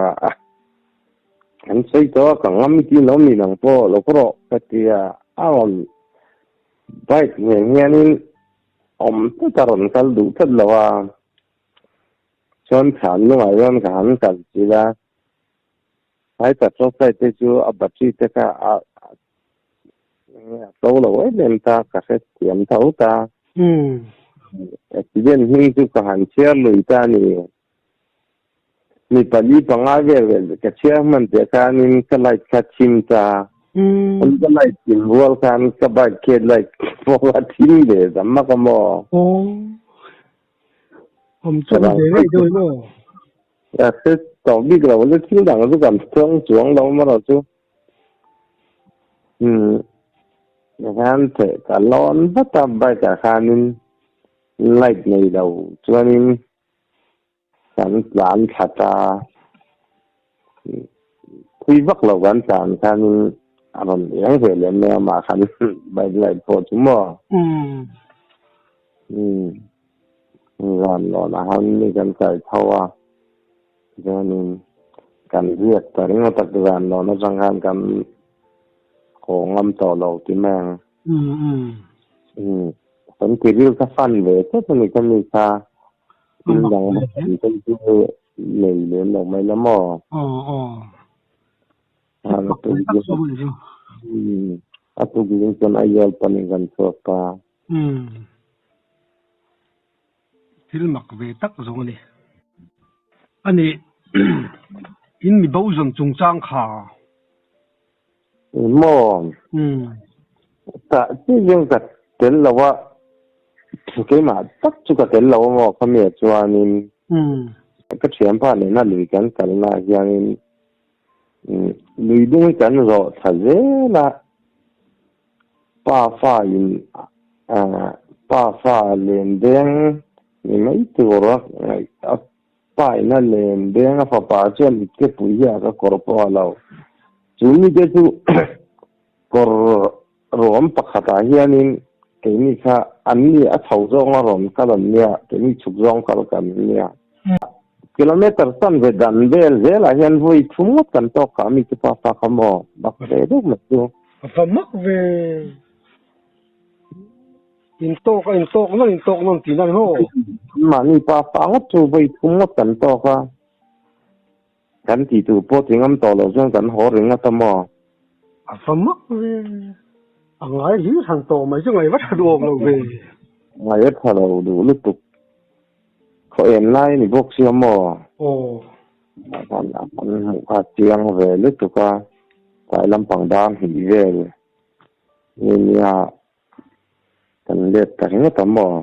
an sawi tawh a, ka ngam ti lo mi nang pawh lo ka rawh ka tia a rawn bike nen hianin awm tlat a rawn kal duh tlat lo a, chuan thlan nungah chuan ka han kal chilh a, tlai petrol light te chu a battery te kha a to lo em em ta ka hrethiam tho ta. Accident hming chu ka han chhiar lui ta a ni. Mi pali panga vel vel ka chhiar hman teh khanin ka light kha thim ta. Ka light thim rual khan ka bike head light pawh a thim ve ta mak a maw. Awm chu ve ngei deuh maw. Ka hre tawh bik lo le thil dang chu kan chuang chuang lo marawh chu. Umm khan theh ka lawn vat a bike ah khanin light nei lo chuanin kan tlan thla ta thui vak lo kan tlan khanin a rawn eng ve lem mai a amah khan bike light pawh chu maw umm zan lawnah khan mi kan kai tho a. Chuanin kan riak ta ringawt a, zan lawn atang khan kan haw ngam tawh lo ti mai ang. Kan ti ril kha fan ve tlat a ni ka mi kha thil dang kan chu nei lem lo mai la maw. A tuk zing chuan Aizawl panin kan chhuak a. Thil mak ve tak zawng a ni. A ni, in mi bo zawn chungchang kha. Maw? Tah chi zawng ka tel lo a, keimah tak chu ka tel lo a maw khawmia chuanin ka thianpa nena lui kan kalna ah hianin lui dung hi kan zawh thla zel a. Pa fa in pa fa len deng ni mai tur a ngaih a pa in a len deng a fapa chuan i ke pui hi a ka kawr pawh a lo chu mi te chu kawr ruam pakhat ah hianin keini kha an ni a chho zawng a rawn kal an nia keini chhuk zawng kal kan nia. Kilometer chan ve dan vel zelah hian vawi thum ngawt kan tawk kha mi chu pa fa kha maw mak ve deuh mai chu. A va mak ve. Intawk a intawk nawn intawk nawn tihna ni maw? Mahni pa fa ngawt chu vawi thum ngawt kan tawk a, kan tih tur pawh ti ngam tawh loh chuan kan haw ringawt a maw? A va mak ve. A ngai hlir han tawh mai chu ngaih va tha duh awm lo ve. Ngaih a tha lo duh lutuk. Khaw en lai a ni bawk sia maw? Aw. An hmuh kha chiang ve lutuk a, tlai lampang dar hnih vel nge nia kan let ta ringawt a maw?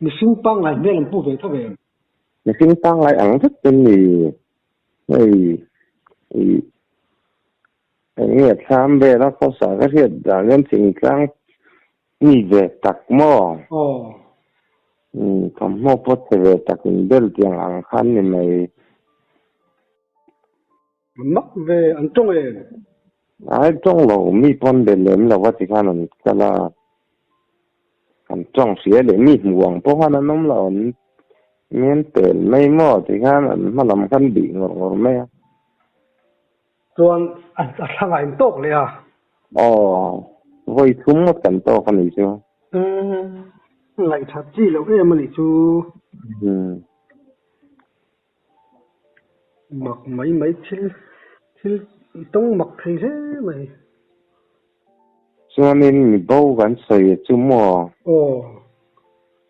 Mihring pangngai hmel an pu ve tho ve. Mihring pangngai ang vek te ni hei i eng nge thlam vel a khawsa ka hriat dan hian thingtlang Mi ve tak maw? Aw. Umm thawmhnaw pawh chhe ve tak in bel tiang ang khan ni mai. Mak ve, an tawng em? Ai tawng lo, mi pawn be lem lo a ti khan an kal a. An tawng hria leh mi hmu ang pawh khan an awm lo, an men pel mai maw ti khan an hma lam khan bih ngawr ngawr mai a. Chuan a thlangah in tawk leh a. Aw, vawi thum ngawt kan tawk a nih chu. Umm, ngaihthat chi loh em a nih chu. Umm. Mak mai mai thil, thil tawng mak thei hle mai. Chuanin mi bo kan sawi a chu maw? Aw.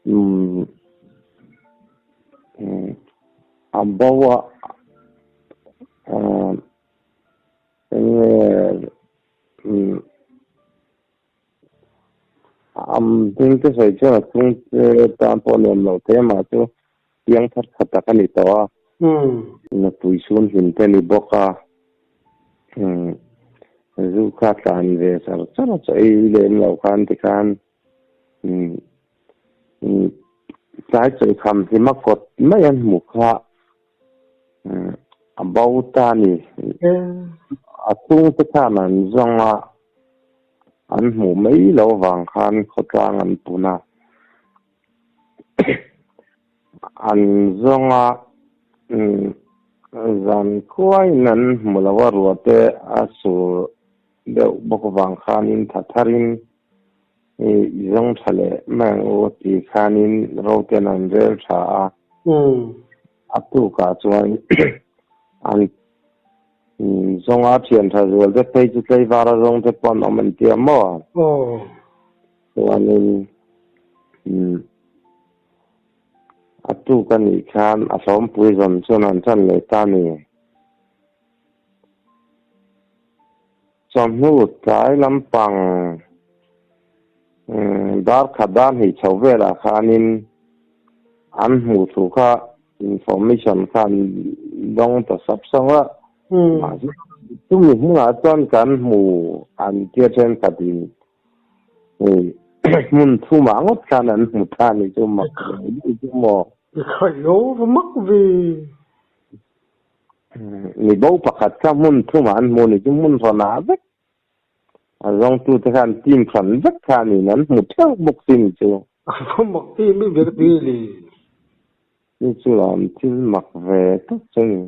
Umm, umm, a bo a. Am hming te sawi chuan a chung te tan pawh nuam lo te mah chu piang thar tha tak a ni tawh a. Nupui chhun hlim te ni bawk a. Zu kha tlan ve char char a chaw ei lem lo khan tikhan tlai chawi kham hlim a kawt mai an hmu kha. A bo ta a ni. A chhungte khan an zawng a, an hmuh mai lo vang khan khawtlang an pun a. An zawng a, zan khuaiin an hmu lo a, ruah te a sur deuh bawk vang khanin tha tharin i zawng tha leh mai ang u ti khanin roten an rel tha a. A tukah chuan an zawng a, thian tha zual te phei chu tleivara zawng te pawh an awm an tia maw? Chuanin A tuk a nih khan a hlawmpui zawn chuan an chan leh ta a ni. Chawhnu tlai lampang dar khat dar hnih chho velah khanin an hmuh thu kha information kha an dawng ta sap sap a. Mahse chumi hmunah chuan kan hmu an tia thenkhatin Hei hmun thumah ngawt khan an hmu ta ni chu mak ve deuh chu maw. I khaih lo va mak ve. Mi bo pakhat kha hmun thumah an hmu ni chu hmun hrawnah vek a zawngtute khan team hran vek kha niin an hmu theuh bawk si ni chu. A va mak em em ve ka ti le. Chu chu lam thil mak ve tak chu ni.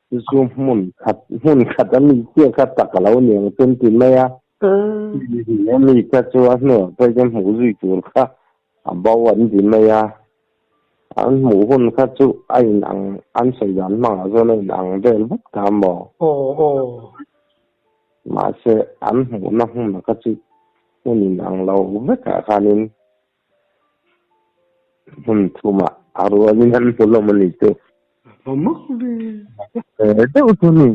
Chu chu hmun khat hmun khat a mi chiah kha tak a lo ni ang chuan ti mai a. A mi kha chu a hnuah phei chuan hmuh zui tur kha a bo an ti mai a. An hmuh hun kha chu a in ang an sawi dan hmangah chuan a in ang vel vek ta maw? Aw aw. Mahse an hmuhna hmunah kha chu hmun in ang lo vekah khanin Hmun thumah a rualin an hmu hlawm a ni chu. Va mak ve. Eh deuh chu ni.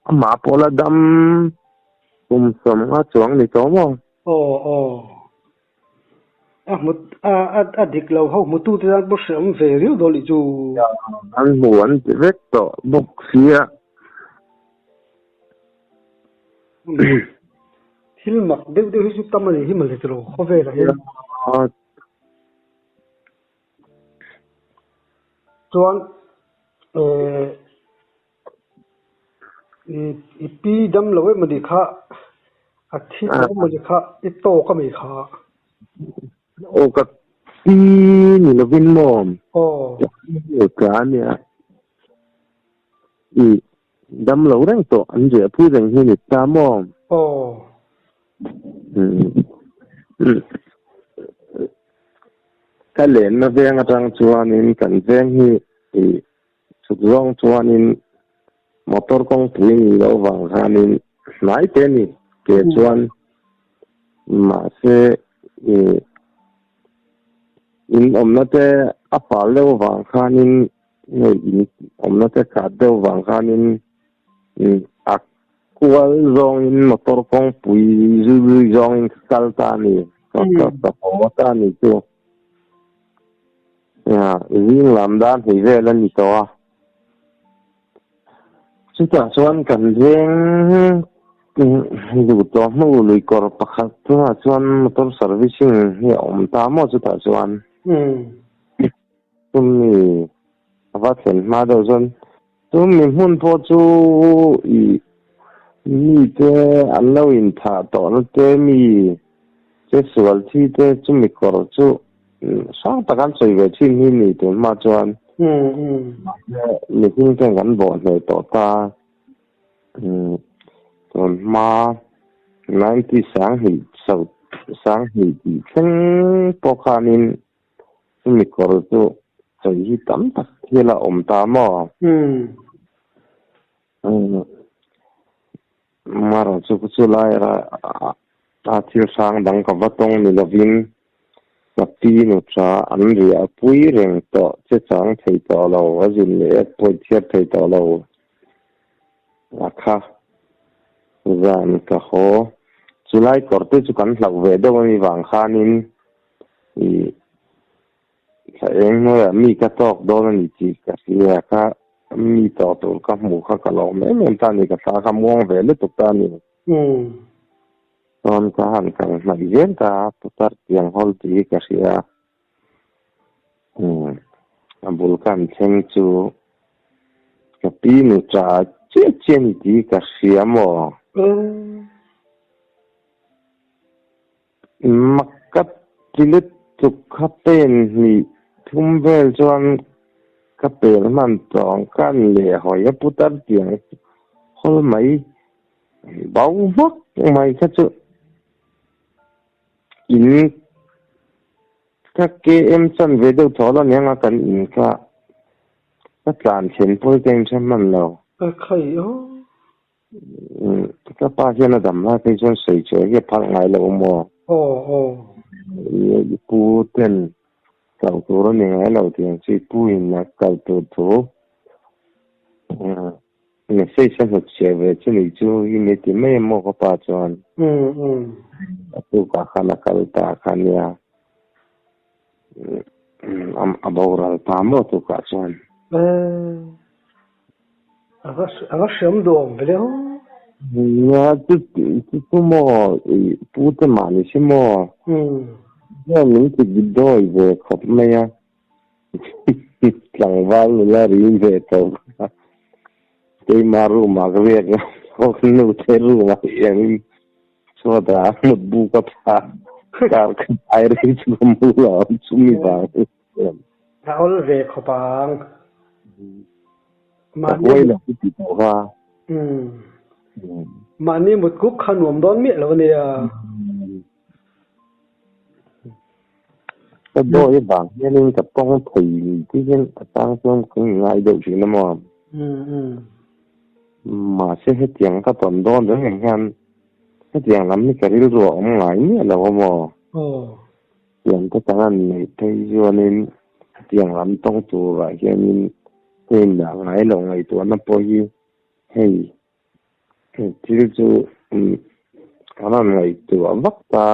Amah pawh la dam kum sawmnga chuang ni tawh maw? Aw aw. A hmu a a dik lo ho hmutu te tan pawh hreawm ve riau dawn nih chu. An hmu an ti vek tawh bawk sia. Thil mak deuh deuh hi chu tam a ni hi mawle tiraw khawvelah hian. Chuan eh i pi dam lo em mawni kha a thi tawh em mawni kha i tawk a mi kha. Aw ka pi ni lovin maw. Aw. Ka ania. I dam lo reng tawh an riah pui reng hi ni ta maw? Aw. Ka lenna veng atang chuanin kan veng hi i chhuk zawng chuanin motor kawngpui ni loh vang khanin hnai te ni ke chuan mahse i in awmna te a fal deuh vang khanin Hei in awmna te khat deuh vang khanin a kual zawngin motor kawngpui zui zui zawngin ka kal ta a ni ka ka haw ta a ni chu zing lam dan hei vel a ni tawh a chutah chuan kan veng luh tawh hnu lui kawr pakhat chungah chuan motor servicing hi a awm ta maw chutah chuan. Chumi a va thlen hma deuh chuan chumi hmun pawh chu ih mite an lo inthah tawhna te mi che sual thi te chumi kawr chu hrang tak an sawi ve thin hi ni tun hma chuan mihring ten kan bawh hneh tawh ta tun hma ninety sanghnih sanghnih tih thleng pawh khanin Chumi kawr chu sawi hi tam tak thil a awm ta maw? Mara chu chu lai a thil hrang dang ka va tawng ni lovin ka pi nu tha an riah pui reng tawh che chang thei tawh lo, a zin leh ek pawh i chhiar thei tawh lo a kha zan ka haw. Chulai kawr te chu kan hlauh ve deuh a mi vang khanin I thla eng hnuaiah mi ka tawk dawn a ni tih ka hria kha, mi tawh tur ka hmuh kha ka lawm em em ta a ni, ka thla kha muang ve lutuk ta a ni. Chuan ka han kal hnaih zel ta a, putar tiang hawl tih hi ka hria a, a bul ka han thleng chu ka pi nu cha chiah chiah a ni tih hi ka hria maw? Mak ka ti lutuk kha pen hnih. thum vel chuan ka pel hman tawng kan leh hawi a putar tiang hawl mai bo hmak mai kha chu in ka KM chan ve deuh thaw la nia nga kan in kha ka tlan thlen pawi ka inhre hman lo. Ka khai aw. Ka pa hian a dam lai phei chuan sawi chhuah hi a phal ngai lo maw? Aw aw. I pu ten kal tur a ni ngai lo tih ang chu i pu in a kal tur thu message a hnut chhiah ve chu ni chu i mi ti mai a maw ka pa chuan. A tukah khan a kal ta kha nia. A boral ta maw tukah chuan. A va hriam duh awm ve le aw. Nia chu chu maw i pu te mah ni si maw. Hian min ti dawi ve khawp mai a. Tlangval nula rim ve tawh kha. Keima room ah ka riak a, ka nu te room ah hianin chhuat ah mutbu ka pha. Kar khat ai rei chu ka mu lo ang chumi vang hian. A awl ve khawp ang. Ka huai lo i ti tawh kha. Mahni mut kuk kha nuam dawn miah lo a nia. Ka dawi avang hianin ka tawng thei ni te hian a chang chuan ka ngai deuh thin a maw. Mahse hetiang ka tawn dawn reng ang hian hetiang lam hi ka rilru a awm ngai miah lo a maw. Tiang te kan han neih phei chuanin hetiang lam tawng turah hianin hei dah ngai lo ngaihtuahna pawh hi hei thil chu kan han ngaihtuah vak ta.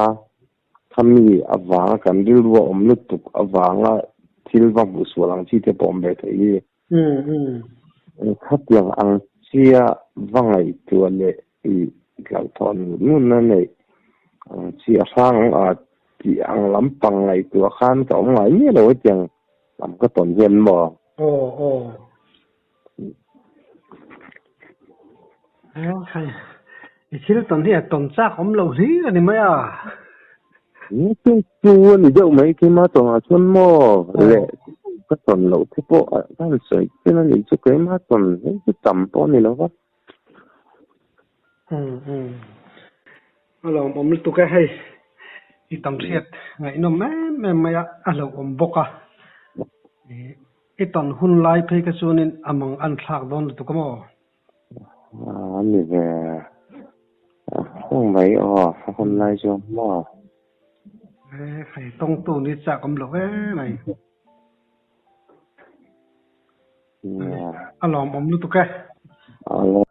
Khami avanga kan rilru a awm lutuk avanga thil va hmuh sual ang chi te pawh awm ve thei hi. Khatiang ang chia va ngaihtuah leh i hlauhthawn ngut ngut na neih ang chi a hrang ang a tih ang lampang ngaihtuah khan ka awm ngai miah lo hetiang lam ka tawn hian maw? Aw aw. I thil tawn hi a tawn chak awm lo hlir a ni mai a. Chu chu a ni deuh mai keimah tawnah chuan maw leh ka tawn loh te pawh a han sawi chen a nih chu keimah tawn hi chu tam pawh a ni lo va. A lawmawm lutuk e hei i tam hriat ngaihnawm em em mai a a hlauhawm bawk a. I tawn hun lai phei kha chuanin a mang an thlak dawn lutuk a maw? A ni ve reng mai aw, a hun lai chuan maw? E, hei tawngtu ni chak awm lo em mai. A lawmawm lutuk e. A lawm.